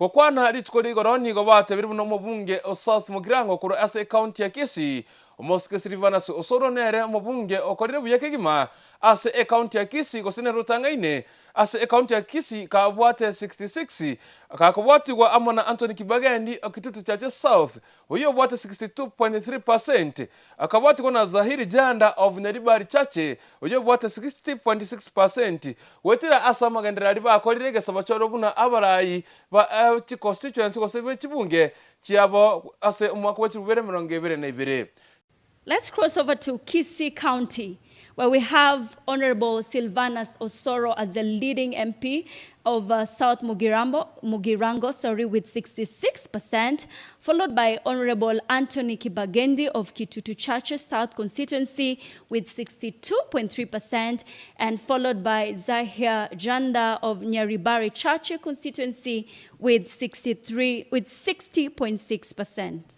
Gokwana rituko ria igoro nigo batebire buna omobunge o South Mugirango korwa ase ecounty ya Kisii, Omosike Silvanus Osoro nere omobunge okorire buya kegima ase ecounty ya Kisii gose nere otang'aine ase ecounty ya Kisii kabwate 66 gakobwatigwa amo na Anthony Kibagendi o Kitutu Chache South oyio obwate 62.3 percent akabwatigwa na Zahiri Janda of Nyaribari Chache oyio obwate 60.6 percent goetera ase amagenderero aria bakorire egesaba chiarwo buna abarai ba chiconstituency gose be chibunge chiabo ase omwaka bwe chilifu bibere emerongo ebere na ibere. Let's cross over to Kisii County, where we have Honorable Silvanus Osoro as the leading MP of South Mugirambo, Mugirango, sorry, with 66%, followed by Honorable Anthony Kibagendi of Kitutu Chache South constituency with 62.3%, and followed by Zahir Janda of Nyaribari Chache constituency with 63, with 60.6%.